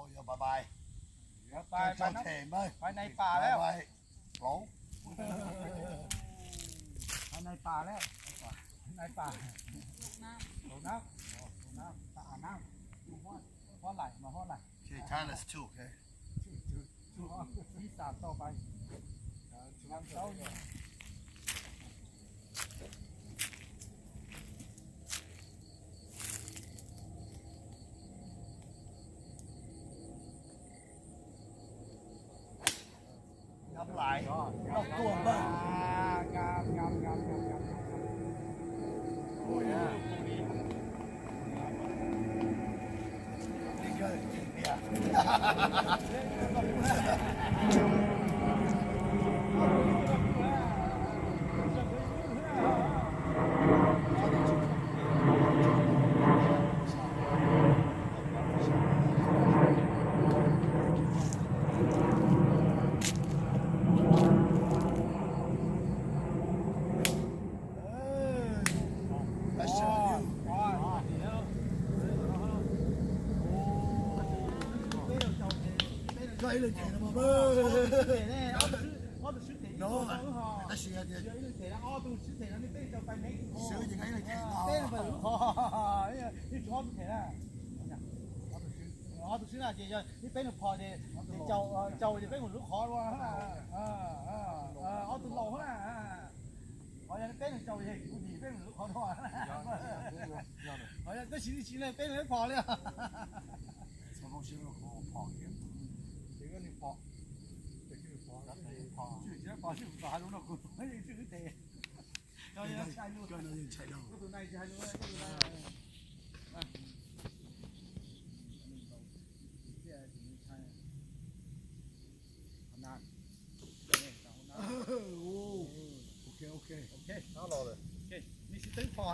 Ôi, bye bye. Bye bye, bye bye. Nais pas lawm. Nais pas lawm. Nais pas. Hauv nab, hauv nab, hauv nab. Hauv lais, mas hauv lais. Okay, Thailand too, okay? Ib xas tau pais. Ngắm lái, nóc cuồng vâng. Ib leeg them no mas. No, tab sis hais tias swb ces koj ib leeg them no. Ob tug swb na ces yog peb leeg phom ces caum ces peb mus lub qhov dua. Ob tug laus na. Qhov yog peb leeg caum ces kuv dim peb mus lub qhov dua. Qhov yog tab sis tsis ne peb leeg phom li. Ok, ok. Nws tsis twb phom.